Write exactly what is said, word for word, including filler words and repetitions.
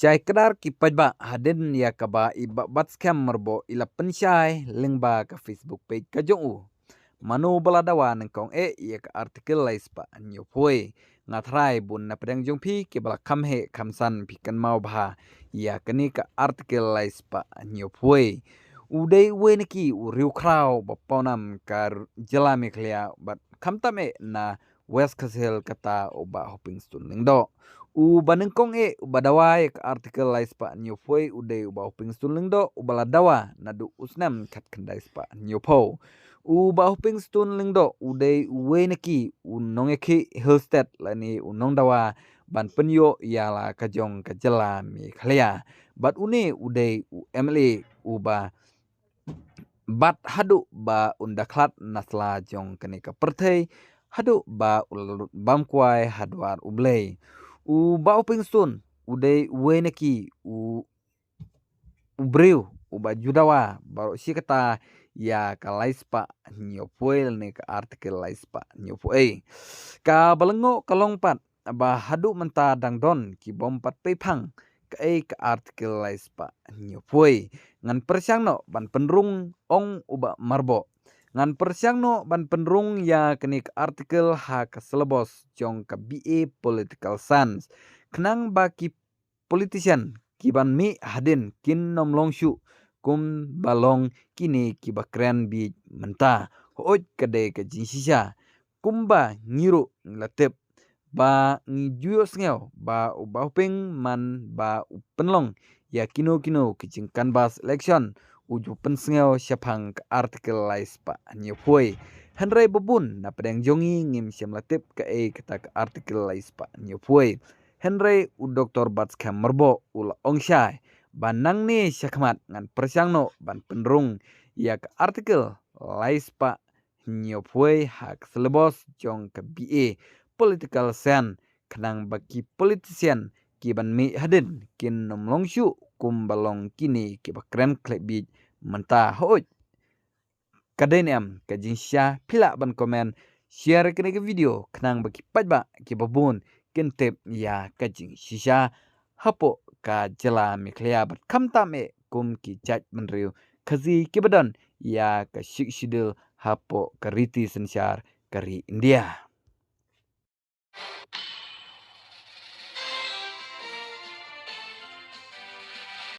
Jai kdar ki paidbah, hadien ïa kaba i Bah Batskhem Myrboh i la pynshai lyngba ka Facebook page ka jong u. Mano ba la dawa nyngkong eh ïa ka article lai spah hynñiew phew wei. Nga tharai bun na pdeng jong phi kiba la kham heh kham san phi kynmaw bha ïa kane ka article lai spah hynñiew phew wei. U dei uwei na ki u riewkhraw ba pawnam ka r-, jylla Meghalaya bad khamtam eh na West Khasi Hills, kata u Bah Hopingstone Lyngdoh. Uba nyngkong eh uba dawa ïa ka article lai spah hynñiew phew wei u dei u Bah Hopingstone Lyngdoh uba la dawa naduh u snem khatkhyndai spah hynñiew phew. U Bah Hopingstone Lyngdoh u dei uwei na ki u nongïakhih Hill State lane u nongdawa ban pynïoh ïa la ka jong ka jylla Meghalaya. Bad une u dei u M L A uba bat haduh ba un da khlad na sla jong kane ka pyrthei, haduh ba u la lut bam kwai ha dwar U Blei. U Bah Hopingstone u dei uwei na ki u, u briew uba ju dawa baroh shi katta ïa ka lai spah hynñiew phew wei lane ka article lai spah hynñiew phew wei. Kaba lyngngoh ka long pat ba haduh mynta dang don kibym pat peiphang kaei ka article lai spah hynñiew phew wei. Ngan pyrshang noh ban pynrung, ong u Bah Myrboh. Ngan pyrshang noh ban pynrung ïa kane ka article ha ka syllabus jong ka B A Political Science, khnang ba ki politician kiban mih hadien kin nym long shuh kumba long kine kiba kren bieit mynta. Hooid, ka dei ka jingshisha. Kumba ngi ruh ngi la tip ba ngi ju ïohsngew ba u Bah Hoping man ba u pynlong ïa kino kino ki jingcanvass election u ju pynsngew shaphang ka article lai spah hynñiew phew wei. Hynrei ba bun na pdeng jong ngi ngim shym la tip kaei kata ka article lai spah hynñiew phew wei. Hynrei u Doktor Batskhem Myrboh u la ong shai ba nangne shakhmat ngan pyrshang noh ban pynrung ïa ka article lai spah hynñiew phew wei ha ka syllabus jong ka B A Political Science, khnang ba ki politician kiban mih hadien kin nym long shuh kumba long kine kiba kren khlem bieit mynta. Hooid, ka dei ne em ka jingshisha? Phi lah ban comment, share kane ka video khnang ba ki paidbah kiba bun kin tip ïa ka jingshisha hapoh ka jylla Meghalaya bad khamtam eh kum ki jaitbynriew Khasi kiba don ïa ka Sixth Schedule hapoh ka riti synshar ka ri India.